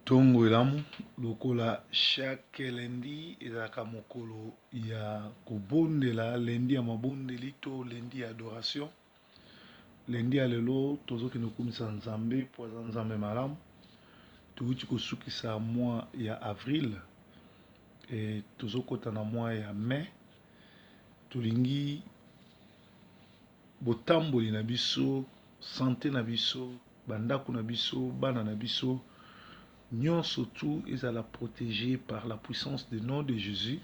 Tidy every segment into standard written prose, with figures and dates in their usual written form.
Tongo elamu lokola chaque lundi ezalaka mokolo ya kobondela, lundi ya mabondeli to lundi ya adoration. Lundi ya lelo tozokende kokumisa Nzambe mpo aza Nzambe malamu. Towuti kosukisa mois ya avril e tozokota na mois ya mai. Tolingi botamboli na biso, sante na biso, ba ndako na biso, bana na biso, nyonso tout ezala protege par la puissance de nom de Jesus.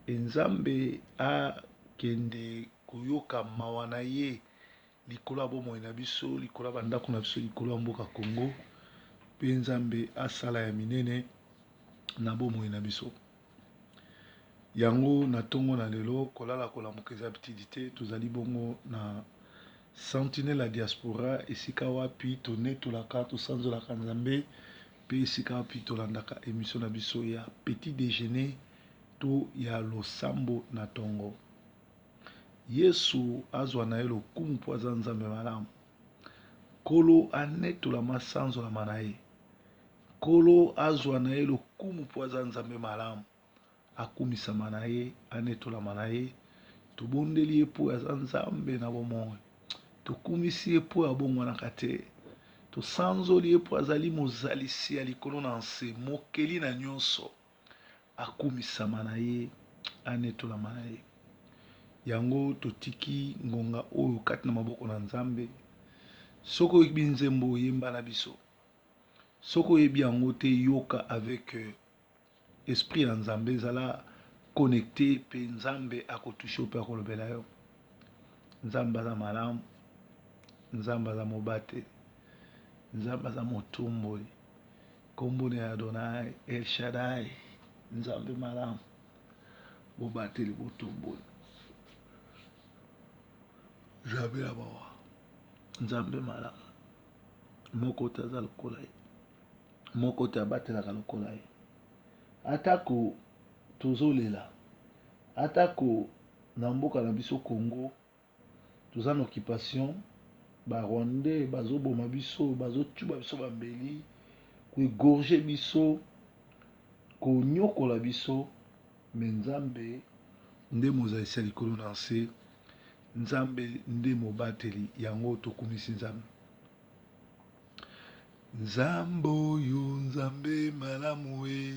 E Nzambe akende koyoka mawa na ye likolo ya bomoi na biso, likolo ya ba ndako na biso, likolo ya mboka Congo, pe Nzambe asala ya minene na bomoi na biso. Yango na tongo na lelo, kolala kolamuka eza habitude te, tozali bongo na Sentinelle ya diaspora, esika wapi tonetolaka, tosanzolaka Nzambe, pe esika wapi tolandaka emission na biso ya petit dejeuner to ya losambo na tongo. Yesu azwa na ye lokumu mpo aza Nzambe malamu. Nkolo anetolama asanzolama na ye. Nkolo azwa na ye lokumu mpo aza Nzambe malamu. Akumisama na ye, anetolama na ye. Tobondeli ye mpo aza Nzambe na bomoi. Tokumisi ye mpo abongwanaka te. Tosanzoli ye mpo azali mozalisi ya likolo na nse, mokeli na nyonso. Akumisama na ye, anetolama na ye. Yango totiki ngonga oyo kati na maboko na Nzambe. Soki oyebi nzembo, yemba na biso. Soki oyebi yango te, yoka avec euh, esprit ya Nzambe, zala connecte pe Nzambe akotouche yo pe akolobela yo. Nzambe aza malamu, Nzambe aza mobateli, Nzambe aza motumboli. Kombo na ye Adonai El Shaddai, Nzambe malamu, mobateli, motumboli. Nzambe ya mawa, Nzambe malamu, moko te aza lokola ye, moko te abatelaka lokola ye. Atako tozolela, atako na mboka na biso Congo toza na occupation, ba rwandais bazoboma biso, bazotuba biso bambeli, koegorge biso, konyokola biso, me Nzambe nde mozalisi ya likolo na nse, Nzambe nde mobateli, yango tokumisi Nzambe. Nzambe oyo Nzambe malamu e,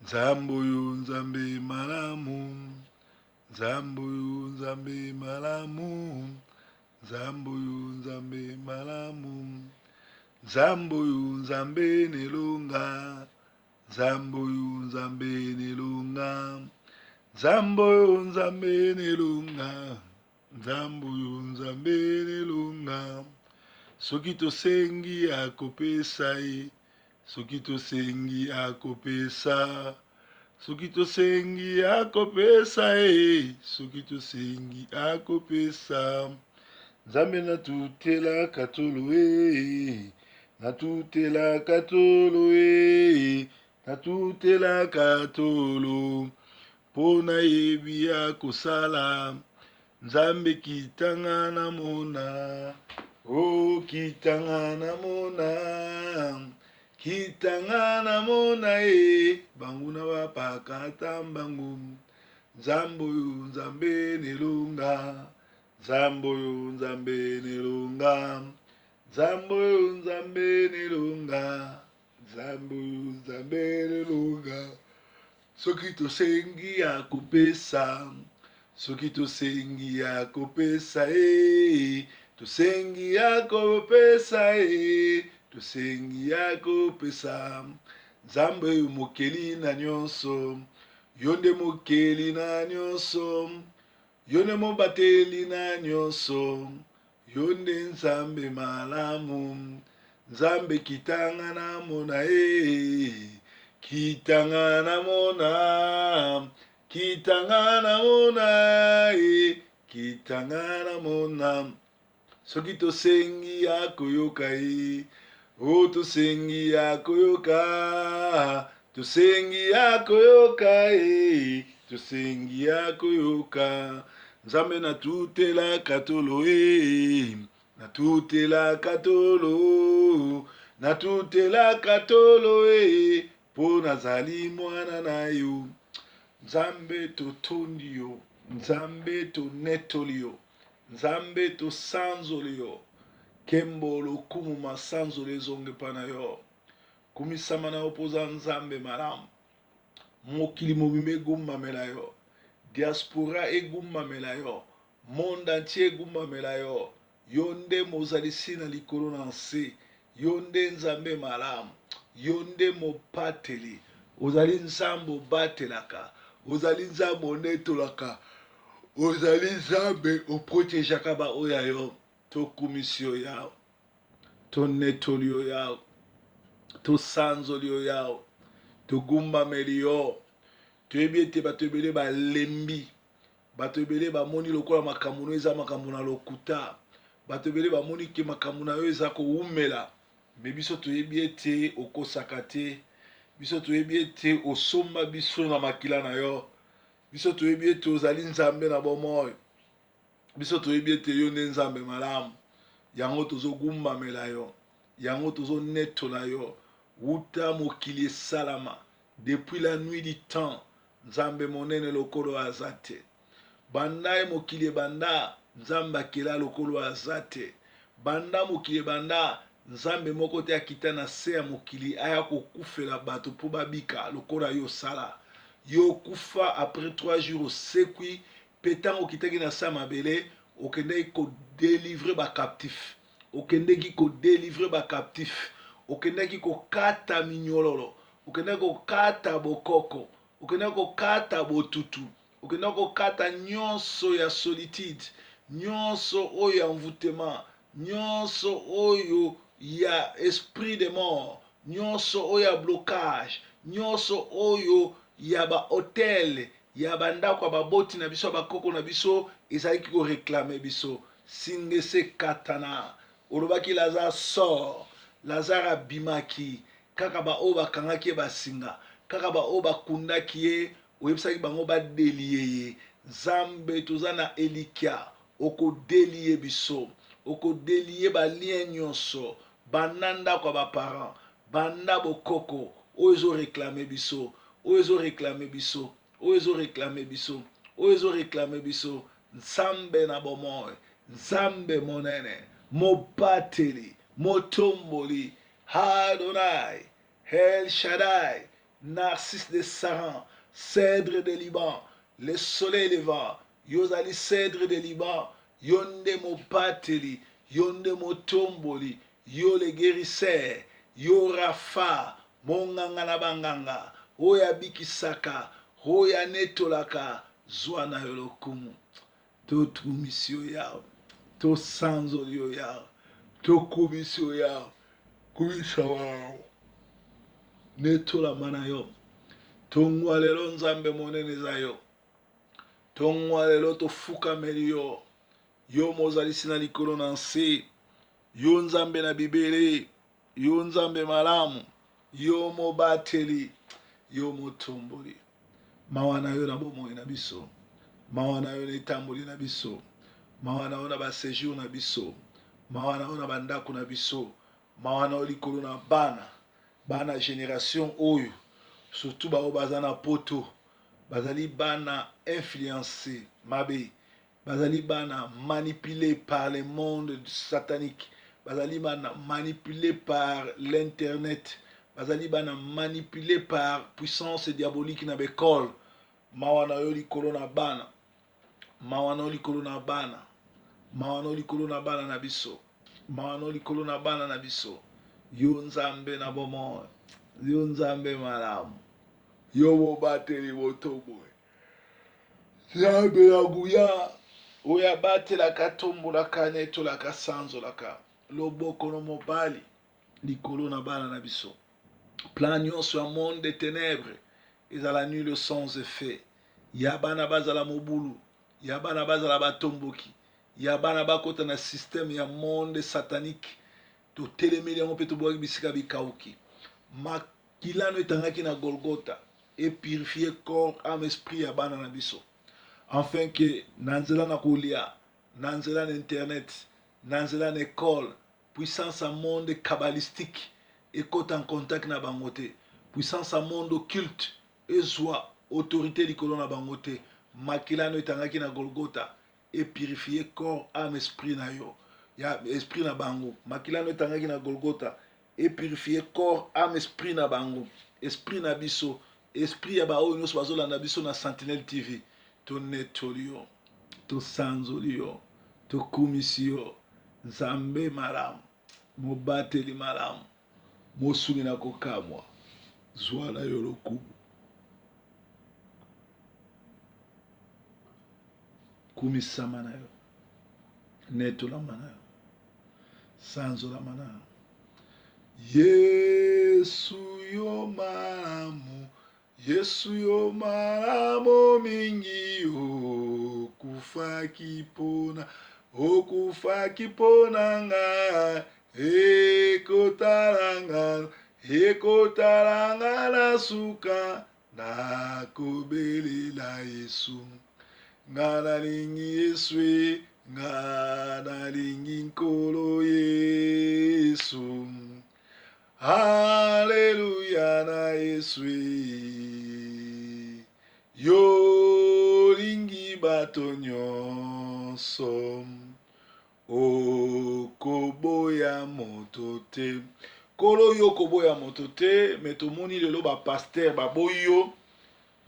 Nzambe oyo Nzambe malamu, Nzambe oyo Nzambe malamu, Nzambe oyo Nzambe malamu, Nzambe oyo Nzambe nelonga, Nzambe oyo Nzambe nelonga, Nzambe oyo Nzambe nelonga, Nzambe oyo Nzambe nelonga. Soki tosengi akopesa ye, soki tosengi akopesa, soki tosengi akopesa ye, soki tosengi akopesa. Nzambe natutelaka tolo e, natutelaka tolo e, natutelaka tolo mpo nayebi ya kosala. Nzambe kitanga na mona, o oh, kitanga na mona, kitanga na mona e, banguna bapakata mbangu. Nzambe oyo Nzambe nelonga, Nzambe oyo Nzambe nelonga, Nzambe oyo Nzambe nelonga, Nzambe oyo Nzambe nelonga. Soki tosengi ya kopesa, soki tosengi ya kopesa e, tosengi ya kopesa e, tosengi ya kopesa. Nzambe oyo mokeli na nyonso, yo nde mokeli na nyonso, yo nde mobateli na nyonso, Yo nde Nzambe malamu, Nzambe kitanga na mona e, kitanga na mona, kitanga na mona e, kitanga na mona. Soki tosengi akoyoka e, o tosengi akoyoka, tosengi akoyoka e, tosengi akoyoka. Nzambe natutelaka tolo e, natutelaka tolo, Natutelaka tolo e, mpo nazali mwana na yo. Nzambe totondi yo, Nzambe tonetoli yo, Nzambe tosanzoli yo. Kembo, lokumu, masanzoli ezonga epai na yo. Kumisama na yo mpo oza Nzambe malamu. Mokili mobimba egumbamela yo, diaspora egumbamela yo, monde entier egumbamela yo. Yo nde mozalisi na likolo na nse, yo nde Nzambe malamu, yo nde mobateli. Ozali Nzambe obatelaka, ozali Nzambe onetolaka, ozali Nzambe oprotegeaka baoyo ya yo. Tokumisi yo Yawe, tonetoli yo Yawe, tosanzoli yo Yawe, togumbameli yo. Toyebi ete bato ebele balembi, bato ebele bamoni lokola makambo no eza makambo na lokuta, bato ebele bamoni ke makambo na yo eza kowumela. Me biso toyebi ete okosaka te, biso toyebi ete osomba biso na makila na yo, biso toyebi ete ozali Nzambe na bomoi. Biso toyebi ete yo nde Nzambe malamu, yango tozogumbamela yo, yango tozonetola yo wuta mokili esalama, depuis la nuit du temps. Nzambe monene lokolo aza te. Banda ye mokili ebanda, Nzambe akela lokolo aza te. Banda mokili ebanda, Nzambe moko te akita na se ya mokili aya kokufela bato mpo babika lokola yo osala. Yo okufa après 3 jours osekwi. Mpe ntango okitaki na se ya mabele, okendaki ko delivrer ba captifs, okendeki ko delivrer ba captifs, okendaki kokata minyololo, okendaki kokata bokoko, okendaki kokata botutu, okendaki kokata nyonso ya solitude, nyonso oyo ya envoûtement, nyonso oyo ya esprit de mort, nyonso oyo ya blocage, nyonso oyo ya ba hotel ya ba ndako ya baboti na biso, ya bakoko na biso ezalaki ko reclamer biso. Singa esi ekatana. Olobaki Lazare sort. Lazare abimaki. Kaka ba oyo bakangaki ye basinga, kaka ba oyo bakundaki ye, oyebisaki bango ba delier ye. Nzambe toza na elikya oko delier biso, oko delier ba liens nyonso banda ndako ya ba parents, banda bokoko oyo ezo reclamer biso, oyo ezo reclamer biso, oyo ezo reclamer biso, oyo ezo reclamer biso. Nzambe na bomoi, Nzambe monene, mobateli, motomboli, Adonai, El Shaddai, Narcisse de Saran, Cèdre de Liban, le soleil levant, yo ozali cèdre de Liban, yo nde mobateli, yo nde motomboli, yo le guérisseur, yo Rapha, monganga na banganga, oyo abikisaka, oyo anetolaka, zwa na yo lokumu. Tokumisi yo Yawe, tosanzoli yo Yawe, tokumisi yo Yawe, kumisa wawe, netolama na yo. Tongwa lelo Nzambe monene eza yo. Tongwa lelo tofukameli yo, yo mozalisi na likolo na nse, yo Nzambe na bibele, yo Nzambe malamu, yo mobateli, yo motomboli. Mawa na yo na bomoi na biso, mawa na yo na etamboli na biso, mawa na yo na ba sejour na biso, mawa na yo na bandako na biso, mawa na yo likolo na bana, bana generation oyo, surtout baoyo baza na poto, bazali bana influence mabe, bazali bana manipulé par le monde satanique, bazali bana manipulé par l'internet, bazali bana manipulé par puissance diabolique na bekole. Mawa na yo likolo na bana, mawa na yo likolo na bana, mawa na yo likolo na bana na biso, mawa na yo likolo na bana na biso. Yo Nzambe na bomoi, yo Nzambe malamu, yo mobateli motomboli, Nzambe ya nguya, oyo abatelaka, atombolaka, anetolaka, asanzolaka loboko no mobali likolo na bana na biso. Plan nyonso ya monde de ténèbres ezala nul sans effet. Ya bana bazala mobulu, ya bana bazala batomboki, ya bana bakota na système ya monde satanique. Totelemeli yango mpe tobwaki bisika bikauki. Makila no etangaki na Golgotha e purifier corps, âme, esprit ya bana na biso, afin que na nzela na kolia, na nzela na internet, na nzela na école, puissance ya monde kabbalistique ekota en contact na bango te. Puissance ya monde occulte ezwa autorité likolo na bango te. Makila no etangaki na Golgotha e purifier corps, âme, esprit na yo ya esprit na bango. Makila no etangaki na Golgotha e purifier corps, âme, esprit na bango, esprit na biso, esprit ya baoyo nyonso bazolanda biso na Sentinelle TV. Tonetoli yo, tosanzoli yo, tokumisi yo, Nzambe malamu, mobateli malamu, mosungi na kokamwa, zwa na yo lokumu. Kumisama na yo, netolama na yo, sanzolama na yo. Yesu yo malamu, Yesu yo malamu mingi, okufaki pona, okufaki pona nga, ekotala nga, ekotala nga na suka, nakobelela Yesu. Nga nalingi Yesu e, nga nalingi Nkolo Yesu. Haleluya na Yesu e. Yo lingi bato nyonso, okoboya moto te. Nkolo yo okoboya moto te, me tomoni lelo ba pasteur baboyi yo,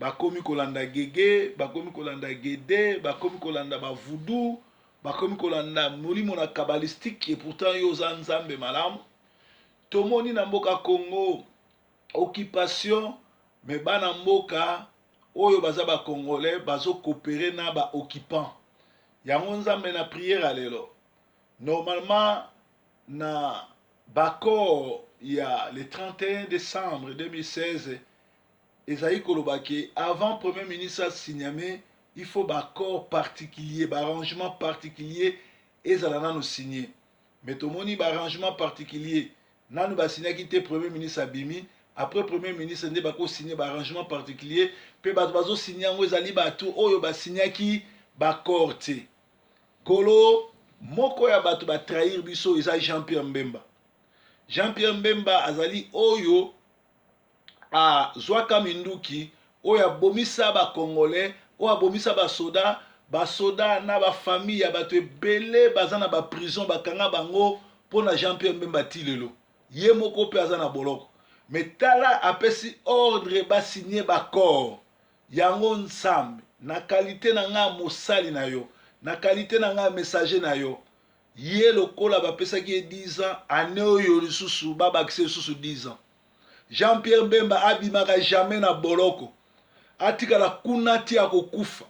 bakomi kolanda gege, bakomi kolanda gede, bakomi kolanda ba voodoo, bakomi kolanda molimo na kabalistique, et pourtant yo oza Nzambe malamu. Tomoni na mboka Congo occupation, me bana mboka oyo baza ba congolais bazo coopérer na ba occupants. Yango Nzambe na prière ya lelo, normalement na baccord ya le 31 décembre 2016 ezali koloba ke avant premier ministre asigname, il faut baaccord particulier, baarrangement particulier ezala nano signé. Mais tomoni baarrangement particulier nanu basignaki te. Premier ministre abimi, après premier ministre nde bakosigne baarrangement particulier. Mpe bato bazosigne yango ezali bato oyo basignaki baaccord te. Kolo, moko ya bato batrahir biso eza Jean Pierre Mbemba. Jean Pierre Mbemba azali oyo azwaka minduki, oyo abomisa bacongolais, oyo abomisa basoda, basoda na bafamille ya bato ebele baza na baprison, bakanga bango mpo na Jean Pierre Mbemba. Ti lelo ye moko mpe aza na boloko. Me tala, apesi ordre basigne baaccord yango. Nzambe, na qualité na ngai mosali na yo, na qualité na ngai messager na yo, ye lokola bapesaki ye 10 ans, année oyo lisusu babakisa lisusu 10 ans. Jean Pierre Mbemba abimaka jamais na boloko, atikala kuna ti akokufa,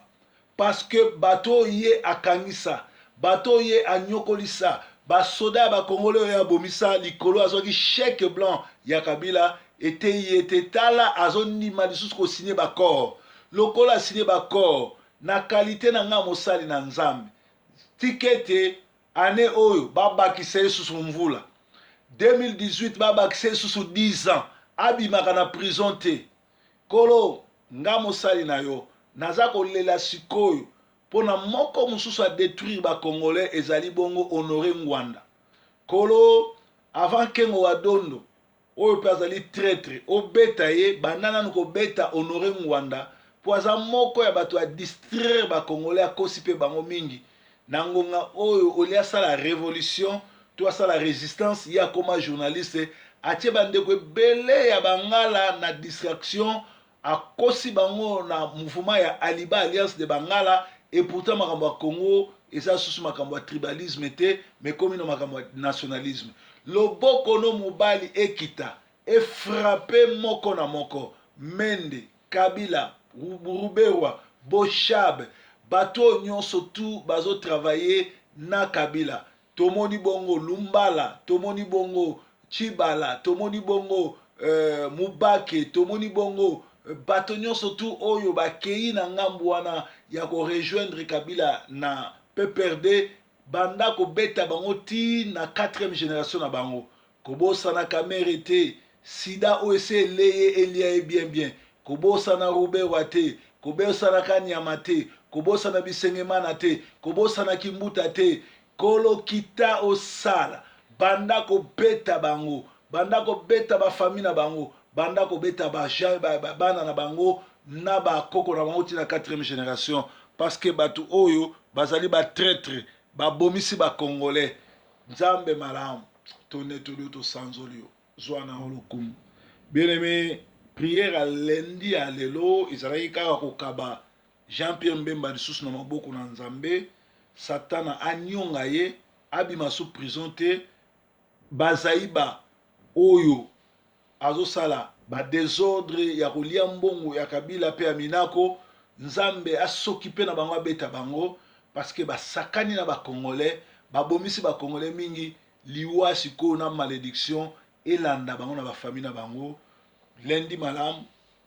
parce que bato oyo ye akangisa, bato oyo ye anyokolisa, basoda ya bakongole oyo abomisa likolo, azwaki chèque blanc ya Kabila, eteyi ye te. Tala, azondima lisusu kosigne baaccord. Lokola asigne baaccord, na qualité na ngai mosali na Nzambe, tika ete année oyo babakisa ye lisusu mvula, 2018 babakisa ye lisusu 10 ans, abimaka na prison te. Kolo, nga mosali na yo naza kolela sikoyo mpo na moko mosusu adétruire bacongolais, ezali bongo Honore Ngwanda. Kolo, avant Kengo wa Dondo oyo mpe azali traître obeta ye, banda nanu kobeta Honore Ngwanda, mpo aza moko ya bato ya distraire bacongolais, akosi mpe bango mingi. Na ngonga oyo olia asala révolution to asala résistance, ye akoma journaliste, atie bandeko ebele ya bangala na distraction, akosi bango na mouvement ya Aliba, Alliance de Bangala. Et pourtant makambo ya Congo eza susu makambo ya tribalisme te, mais komi na makambo ya nationalisme. Loboko no mobali ekita, efrappe moko na moko Mende, Kabila, Ruberwa, Boshab, bato oyo nyonso tu bazotravaille na Kabila. Tomoni bongo Lumbala, tomoni bongo Chibala, tomoni bongo Mubake, tomoni bongo bato nyonso tu oyo bakei na ngambu wana ya korejoindre Kabila na PPRD. Banda kobeta bango ti na 4e génération na bango. Kobosana Kamerhe te, sida oyo esi eleye elia ye bien bien. Kobosana Ruberwa te, kobosana Kanyama te, kobosana Bisengemana te, kobosana Kimbuta te. Kolo, kita osala, banda kobeta bango. Banda kobeta ba famille na bango, banda kobeta ba bana na bango na ba koko na bango ti na 4e generation, parce que bato oyo bazali ba traitre, babomisi ba Congolais. Nzambe malamu, tonetoli yo, tosanzoli yo, zwa na yo lokumu. Bien aimé, prière ya lundi ya lelo ezalaki kaka kokaba Jean-Pierre Mbemba lisusu na maboko na Nzambe. Satana anyonga ye, abima sous prison te. Bazaiba oyo azosala ba desordre ya kolia mbongo ya Kabila pe ya Minako, Nzambe asoki pe na bango, abeta bango, parce que basakani na ba Congolais, babomisi ba Congolais mingi. Liwa sikoyo na malédiction elanda bango na ba famille na bango. Lundi malamu.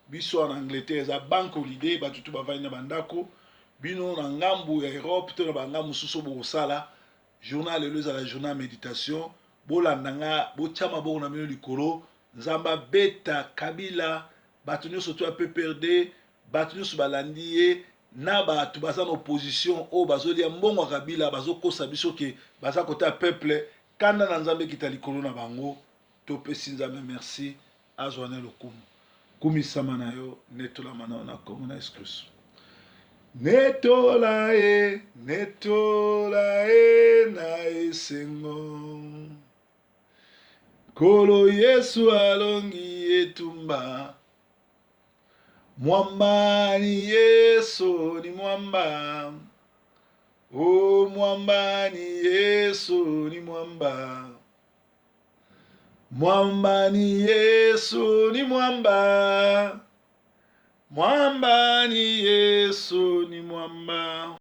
Biso na Angleterre eza bank holiday, bato tu bavandi na bandako. Bino na ngambu ya Europe to na bangambu mosusu bokosala journal lelo, ezala journal méditation. Bolanda nga, botia maboko na bino likolo. Nzambe abeta Kabila, bato nyonso to ya PPRD, bato nyonso balandi ye, na bato baza na opposition oyo bazolia mbongo ya Kabila, bazokosa biso ke baza kota ya peuple. Kanda na Nzambe ekita likolo na bango. Topesi Nzambe merci, azwa na lokumu. Kumisama na yo, netolama na yo na kombo na Yesu Kristo. Netola ye, netola ye na esengo. Nkolo Yesu alongi etumba. Mwamba ni Yesu ni mwamba. O mwamba ni Yesu ni mwamba. Mwamba ni Yesu ni mwamba. Mwamba ni Yesu ni mwamba.